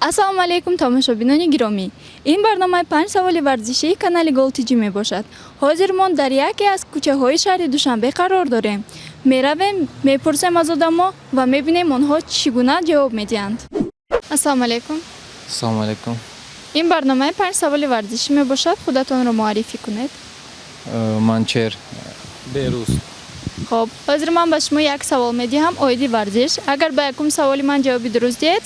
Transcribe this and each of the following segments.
Ассалому алайкум, тамошобинони гиромӣ! Ин барномаи «Панҷ саволи варзишии» канали Гол Тиҷӣ мебошад. Ҳозир мо дар яке аз кӯчаҳои шаҳри Душанбе қарор дорем. Меравем, мепурсем аз одамо ва мебинем, онҳо чӣ гуна ҷавоб медиҳанд. Ассалому алайкум. Ассалому алайкум. Ин барномаи «Панҷ саволи варзишӣ» мебошад. Худатонро муаррифӣ кунед. Манчер. Берӯз. Хоб, ҳозир ман ба шумо як савол медиҳам оиди варзиш. Агар ба якум саволи ман ҷавоби дуруст диҳед,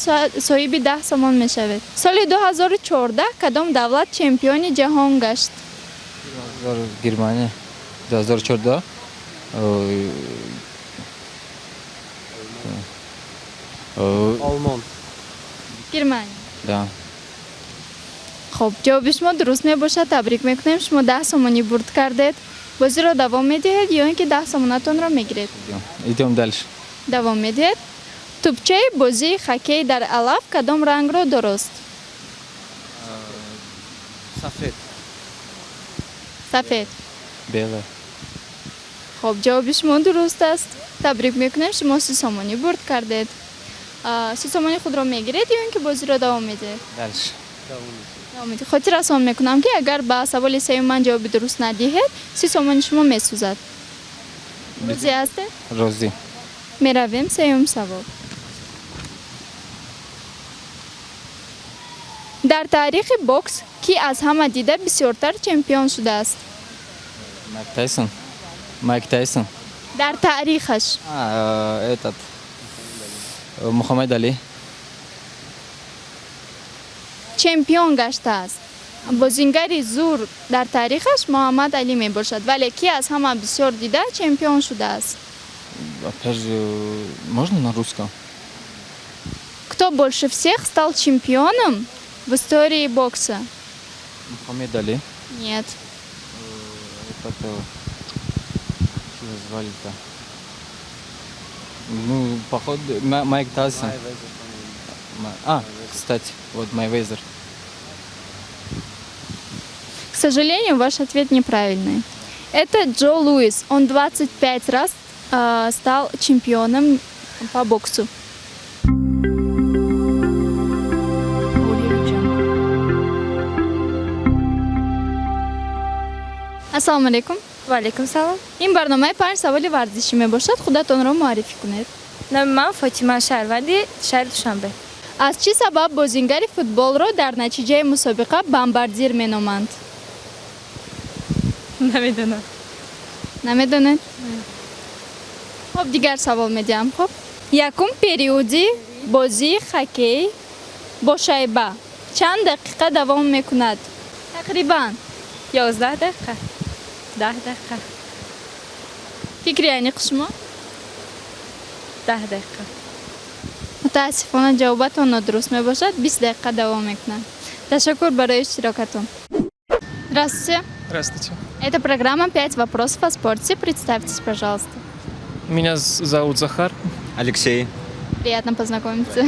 соҳиби 10 сомон мешавед. Соли 2014 кадом давлат чемпиони ҷаҳон гашт? Германия. 2014. Олмон. Германия? Да. Хоб, ҷавоби шумо дуруст мебошад. Табрик мекунем, шумо 10 сомонӣ бурд кардед. Бозиро давом медиҳед ё ин ки 10 сомонатонро мегиред? Идем дальше. Давом медиҳед. Тӯбчаи бозии хоккей дар алаф кадом рангро дорост? Сафед. Сафед? Белый. Хоб, ҷавоби шумо дуруст аст. Табрик мекунем, шумо 30 сомонӣ бурд кардед. 30 сомонӣ худро мегиред ё ин ки бозиро давом медиҳед? Дальше. Давом медиҳед. Хотиррасон мекунам, ки агар ба саволи сеюм ман ҷавоби дуруст надиҳед, 30 сомони шумо месӯзад. Розӣ ҳастед? Розӣ. Меравем сеюм савол. Дар таърихи бокс кӣ аз ҳама дида бисёртар чемпион шудааст? Майк Тайсон. Майк Тайсон. Дар таърихаш. А, этот. Мухаммад Али. Чемпион гаштааст. Бозингари зур дар таърихаш Муҳаммад Алӣ мебошад, вале кӣ аз ҳама бисёр дида чемпион шудааст? Опять же, можно на русском? Кто больше всех стал чемпионом в истории бокса? Мухаммед Али. Нет. Этот, как его звали-то? Ну, походу, Майк Тайсон. А, кстати, вот Майвезер. К сожалению, ваш ответ неправильный. Это Джо Луис. Он 25 раз стал чемпионом по боксу. Audio Jungle. Ассалому алайкум. Ва алайкум салом. Ин барномаи «Панҷ саволи варзишӣ» мебошад. Худатонро муаррифӣ кунед. Номи ман Фотима, шаҳрванди шаҳри Душанбе. Аз чӣ сабаб бозингари футболро дар натиҷаи мусобиқа бомбардир меноманд? Намедонам. Намедонед? Хоб, дигар савол медиҳам. Хоб, якум периоди бозии хоккей бо шайба чанд дақиқа давом мекунад тақрибан? 11 дақиқа, 10 дақиқа. Фикри аниқ шумо? 10 дақиқа. Мутаассифона, ҷавобатон нодуруст мебошад. 20 дақиқа давом мекунад. Ташаккур барои иштирокатон. Здравствуйте. Здравствуйте. Это программа «Пять вопросов о спорте». Представьтесь, пожалуйста. Меня зовут Захар. Алексей. Приятно познакомиться.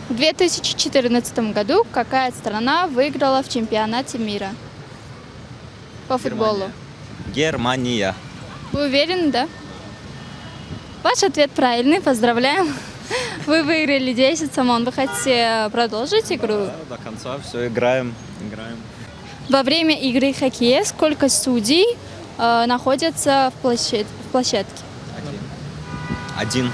В 2014 году какая страна выиграла в чемпионате мира по футболу? Германия. Вы уверены, да? Ваш ответ правильный, поздравляем. Вы выиграли 10 сомон. Вы хотите продолжить игру? Да, до конца все играем. Играем. Во время игры хоккея сколько судей находятся в площадке? Один. Один.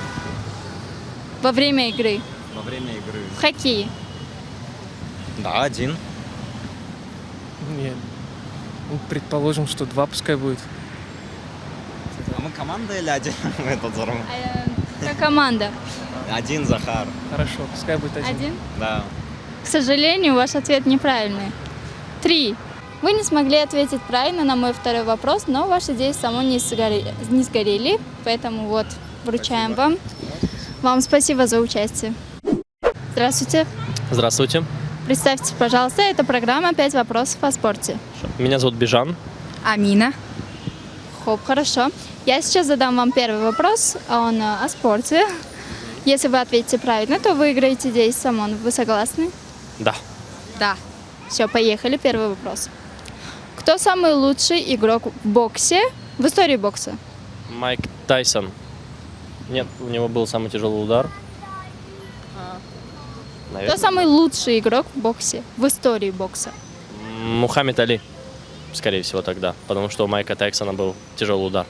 Во время игры Во время игры. в хоккее. Да, один. Нет. Ну, предположим, что два пускай будет. А мы команда или один? Этот здорово. Как команда. Один, Захар. Хорошо, пускай будет один. Один. Да. К сожалению, ваш ответ неправильный. Три. Вы не смогли ответить правильно на мой второй вопрос, но ваши 10 сомон не сгорели, поэтому вот, вручаем Спасибо. Вам. Вам спасибо за участие. Здравствуйте. Здравствуйте. Представьтесь, пожалуйста, это программа «Пять вопросов о спорте». Меня зовут Бижан. Амина. Хоп, хорошо. Я сейчас задам вам первый вопрос, он о спорте. Если вы ответите правильно, то выиграете 10 сомон. Вы согласны? Да. Да. Все, поехали. Первый вопрос. Кто самый лучший игрок в боксе, в истории бокса? Майк Тайсон. Нет, у него был самый тяжелый удар. Наверное. Кто самый лучший игрок в боксе, в истории бокса? Мухаммед Али, скорее всего, тогда. Потому что у Майка Тайсона был тяжелый удар.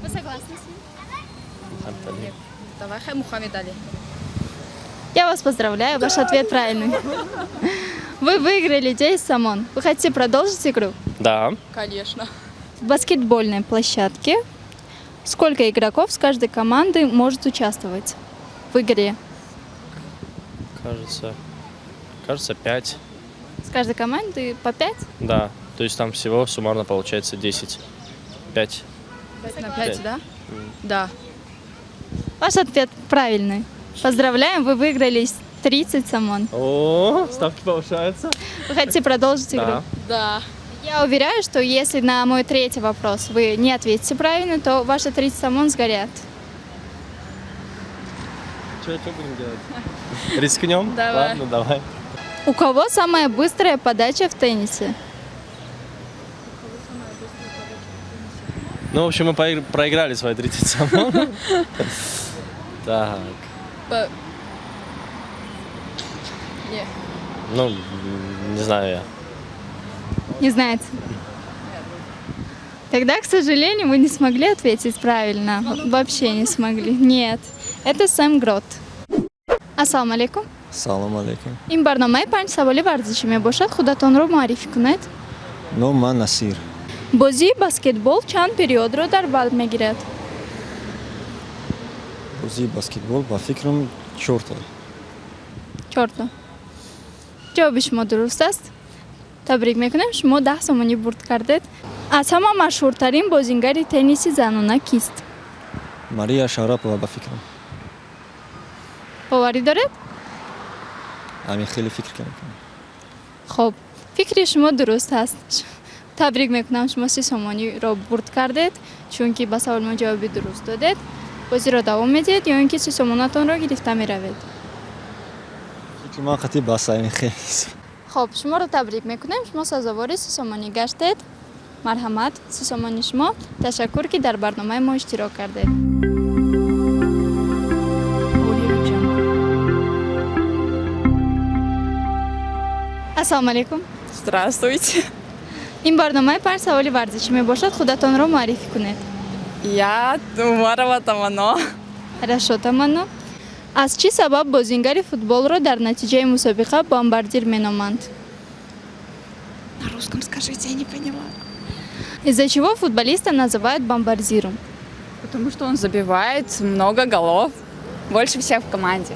Вы согласны с ним? Мухаммед Али. Давай, хай Мухаммед Али. Я вас поздравляю, ваш ответ правильный. Вы выиграли 10 сомон. Вы хотите продолжить игру? Да. Конечно. В баскетбольной площадке сколько игроков с каждой команды может участвовать в игре? Кажется, 5. С каждой команды по 5? Да. То есть там всего суммарно получается 10. 5. 5 на 5, да? Да. Ваш ответ правильный. Поздравляем, вы выиграли 30 сомон. О, ставки повышаются. Вы хотите продолжить игру? Да. Да. Я уверяю, что если на мой третий вопрос вы не ответите правильно, то ваши 30 сомон сгорят. Что будем делать? Рискнем? Давай. Ладно, давай. У кого самая быстрая подача в теннисе? Ну, в общем, мы проиграли свои 30 сомон. Так. Не. Ну, не знаю я. Не знаете? Тогда, к сожалению, вы не смогли ответить правильно. Вообще не смогли. Нет. Это Сэм Грот. Ассалому алейкум. Салом алейкум. Ин барномаи панҷ саволи варзишӣ мебошад. Худатонро муаррифӣ кунед. Ном ман Насир. Бозии баскетбол чанд периодро дар бар мегирад? Бозии баскетбол, ба фикрам, чорта. Чорто. Ҷавоби шумо дуруст аст. Табрик мекунем, шумо 10 сомонӣ бурд кардед. Аз ҳама машҳуртарин бозингари тенниси занона кист? Мария Шарапова, ба фикрам. Боварӣ доред? Ҳамин хеле фикр мекунам. Хуб, фикри шумо дуруст аст. Табрик мекунам, шумо 30 сомониро бурд кардед, чунки ба саволи мо ҷавоби дуруст додед. Бозиро давом медиҳед ё ин ки 30 сомонатонро гирифта меравед? Фикри ман қатъи бас, ҳамин хеле. Хуб, шуморо табрик мекунем, шумо сазовори 30 сомонӣ гаштед. Марҳамат, 30 сомони шумо. Ташаккур, ки дар барномаи мо иштирок кардед. Audio Jungle. Ассалому алейкум. Здравствуйте. Ин барномаи панҷ саволи варзишӣ мебошад. Худатонро муаррифӣ кунед. Я Умарова Тамано. Хорошо, Таманно. Аз чӣ сабаб бозингари футболро дар натиҷаи мусобиқа бомбардир меноманд? На русском скажите, я не поняла. Из-за чего футболиста называют бомбардиром? Потому что он забивает много голов. Больше всех в команде.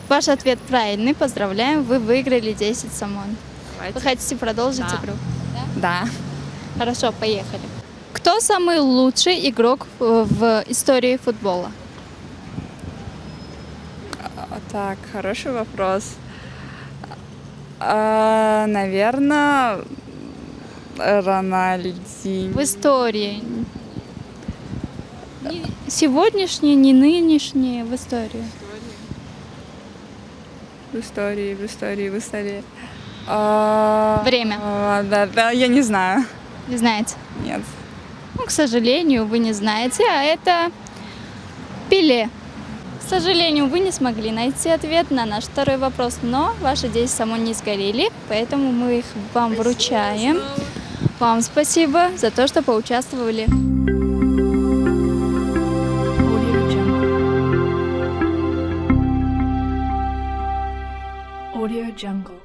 Ваш ответ правильный. Поздравляем, вы выиграли 10 сомон. Давайте. Вы хотите продолжить Да. игру? Да. Хорошо, поехали. Кто самый лучший игрок в истории футбола? Так, хороший вопрос. Наверное, Рональдинho. В истории. Не сегодняшние, не нынешние, в истории. В истории, в истории, в истории. Время. Да, я не знаю. Не знаете? Нет. Ну, к сожалению, вы не знаете, а это Пеле. К сожалению, вы не смогли найти ответ на наш второй вопрос, но ваши 10 сомон не сгорели, поэтому мы их вам вручаем. Вам спасибо за то, что поучаствовали. Audio Jungle. Audio Jungle.